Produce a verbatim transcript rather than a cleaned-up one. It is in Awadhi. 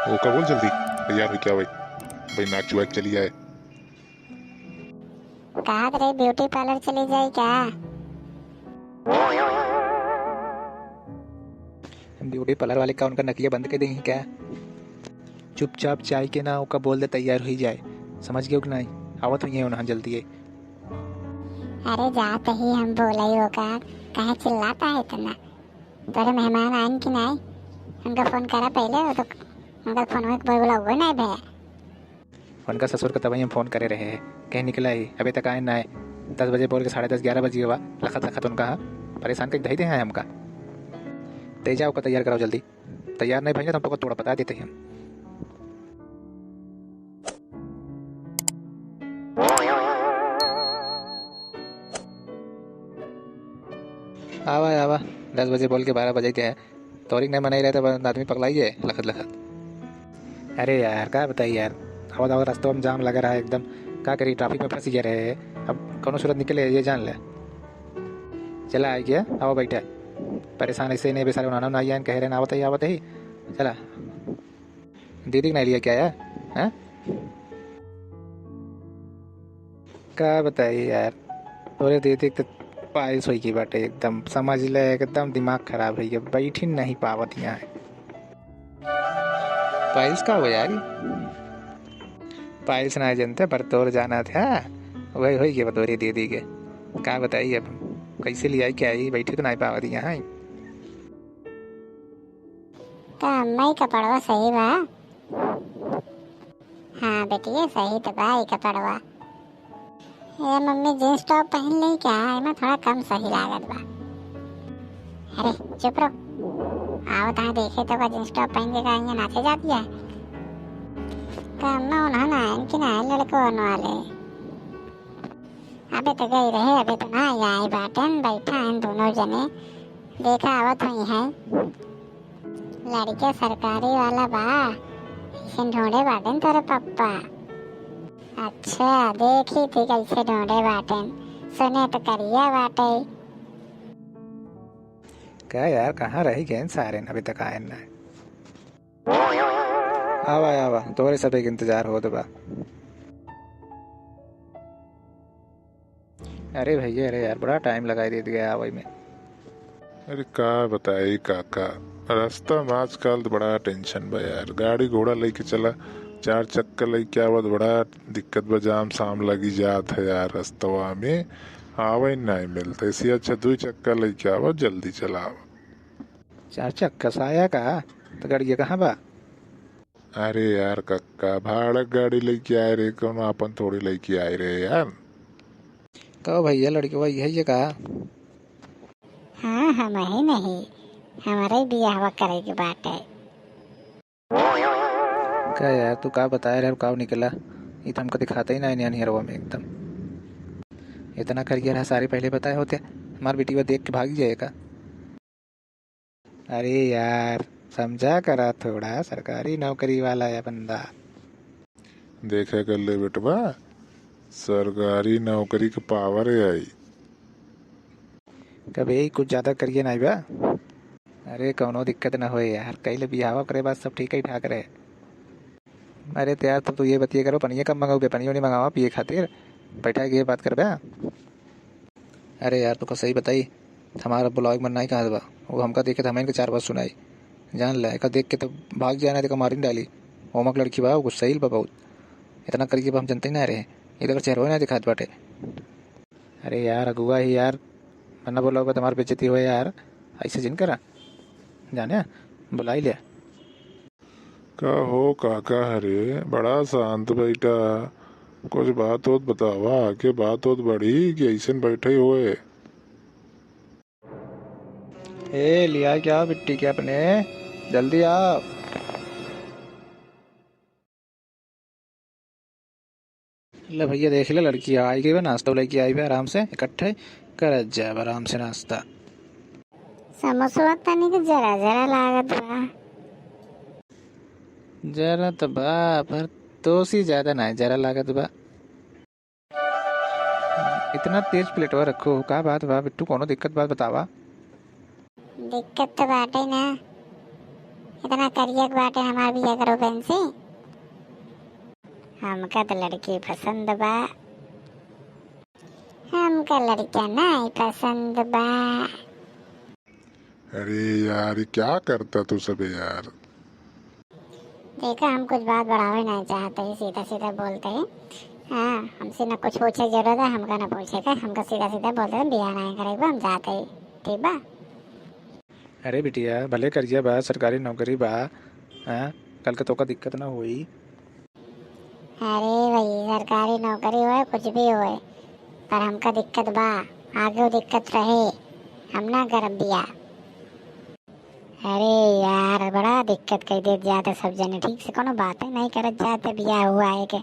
ओका बोल जल्दी, तैयार होइके आवै, भाई नाक चुआ के चली आए। कहत रहे ब्यूटी पार्लर चली जाई का? ब्यूटी पार्लर वाले का उनका नकिया बंद कर देही क्या? चुपचाप जाइके ना ओका बोल दे तैयार हुई जाए, समझ गयो कि नाहीं? आवत हुइहैं उन्हाँ जल्दी है। अरे जात ही हम बोलाई ओका, काहे चिल्लाता है इतना? तोरे मेहमान आइन कि नाहीं? उनका फोन करा पहिले, वो तो उनका फोन में बोला हुआ नाहीं भैया। उनका ससुर का तबही हम फोन करे रहे हैं, कहीं निकला ही, अबे तक आए ना है। दस बजे बोल के साढ़े दस, ग्यारह बज गया बा, लखत लखत उनका हाँ, परेशान कइ धई दे हैं हमका। तेजा ओका तैयार कराओ जल्दी, तैयार नहीं भइया तो हम तोका तोड़ा बता देते हैं। आवा, आवा, दस बजे बोल के बारह बजे के है, तोरी नहीं मनाई रहे तो आदमी पगलाई जाए, लखत लखत। अरे यार, का बताई यार, आवत आवत रस्तवा में जाम लगा रहा है एकदम, का करी, ट्रैफिक में फंस गया रहे, अब कौनो सूरत निकले, ये जान ले। चला, आ गया, आवा बैठा। परेशान ऐसे नहीं, बेचारे उन्होंने ना आया, कह रहे ना, आवत ही, आवत ही। चला, दीदी के नहीं लिया क्या यार, हैं? का बताई यार, तोरे दीदी के तो पाइल्स होई गई बाटे एकदम, समझ ले एकदम दिमाग खराब होई गया, बैठी नहीं पावत यहाँ है। पाइल्स का हो यार? पाइल्स ना जनते पर तोर जाना था, वही होई गया तोरे दीदी के। का बताई अब, कैसे लिया क्या आई, बैठी तो नहीं पावत यहाँ है। का अम्मा, ई कपड़वा सही बा? हाँ बेटिया, सही त बा ई कपड़वा। ए मम्मी, जींस टॉप पहन ली क्या? एमा थोड़ा कम सही लागत बा। अरे चुप रहो, आओ तहाँ देखे तो का जींस टॉप पहन के का यहाँ नाचे जाती है? का अम्मा उन्हा ना आइन कि ना आइन लड़को वाले? अबे तो गई रहे, अबे तो ना आई बाटेन, बैठा हैं दोनों जने। देखा आवत हुई हैं। लड़के सरकारी वाला बा, ऐसे ढूंढे बाटेन तोरे पप्पा। अच्छा, देखी थी कैसे ढूंढे बाटेन, सुने तो करिया बाटे। का यार, कहाँ रही गए सारे, अभी तक आए ना? आवा, आवा, तोरे सबे के इंतजार होत बा। अरे भैया, अरे यार, बड़ा टाइम लगाई देत गया आवै में। अरे का बताई काका, रास्ता में आजकल तो बड़ा टेंशन बा यार। गाड़ी घोड़ा लेके चला, चार चक्का लेके आवत बड़ा दिक्कत बा, जाम साम लगी जात है यार रस्तवा में, आवै नहीं मिलत। इससे अच्छा दुई चक्का लेके आवा, जल्दी चलावा। चार चक्का साया का, तो गड़िया कहाँ बा? अरे यार कक्का, भाड़ा गाड़ी लेके आए रहे, कौनो आपन थोड़ी लेके आए रहे यार। कहो भैया, लड़कवा यही है का? हाँ, हम ही नहीं, हमारे बियाहवा करे के बाटे। का यार, तू का बताए रहे, का निकला? ई तो हमका दिखाते ही ना है नियरवा में एकदम। इतना करिया रहा, सारे पहले बताए होते, हमार बेटी वो देख के भाग जाए का? अरे यार, समझा करा थोड़ा, सरकारी नौकरी वाला है बंदा। देखे कर ले बेटवा, सरकारी नौकरी के पावर है आई। कबे ही कुछ ज्यादा करिए नहीं बा। अरे कौनो दिक्कत ना होए यार, कइले बियाहवा करे बाद सब ठीक ही ठाक रहे। अरे तो यार, तब तो ये बतिये करो, पनिया कब मंगाओगे? पनिया नहीं मंगावा पिए खातिर, बैठा के बात करबे। अरे यार, तोका सही बताई, हमारा बुलावे के मन नहीं कहत बा। वो हमका देखे तो हमें इनके चार बात सुनाई। जान ले, एका देख के तो भाग जाए, ना तो एका मारी डाली। ओमक लड़की बा, वो गुस्सैल बा बहुत। इतना करिए बा, हम जनते ही ना रहे। इधर चेहरा ना दिखात बाटे। अरे यार, अगुआ ही यार, मना बुलावे तो हमार बेइज्जती होए यार, ऐसे जिन करा। जाने, बुलाई ले। का हो काका, हरे बड़ा शांत बैठा, कुछ बात होत बतावा, के बात होत बड़ी कि ऐसन बैठे हुए? ए, लिया क्या बिट्टी के अपने, जल्दी आओ। ले भैया, देख ले, लड़की आई गई बा, नाश्ता लेके आई बा, आराम से इकट्ठे करत जाब आराम से नाश्ता। समोसवा तनिक जरा जरा लागत बा। जरा तो बा, पर तोसी ज्यादा ना जरा लागत बा। इतना तेज प्लेटवा रखो हो, का बात बा बिट्टू, कोनो दिक्कत बात बतावा। दिक्कत तो बाटे ना, इतना करिया के बाटे हमार बिया करो बहन से। हमका तो लड़की पसंद बा। हमका लड़का नहीं पसंद बा। अरे यार, ये क्या करता तू सब यार? देखा, हम कुछ बात बढ़ावे नहीं चाहते हैं, सीधा सीधा बोलते हैं। हाँ, हमसे ना कुछ पूछे के जरूरत है, हमका ना पूछे के, हमका सीधा सीधा बोलते हैं, बियाह नहीं करेगा, हम जाते हैं, ठीक बा? अरे बिटिया, भले करिया बा, सरकारी नौकरी बा, हाँ, कल के तोका दिक्कत ना होई। अरे भाई, सरकारी नौकरी होए, कुछ भी होए, पर हमका दिक्कत बा, आगे दिक्कत रहे, हम ना करब बियाह। अरे यार, बड़ा दिक्कत कई देत जाते सब जने, ठीक से कोनो बातें नहीं करत जाते, बियाह हुआ है के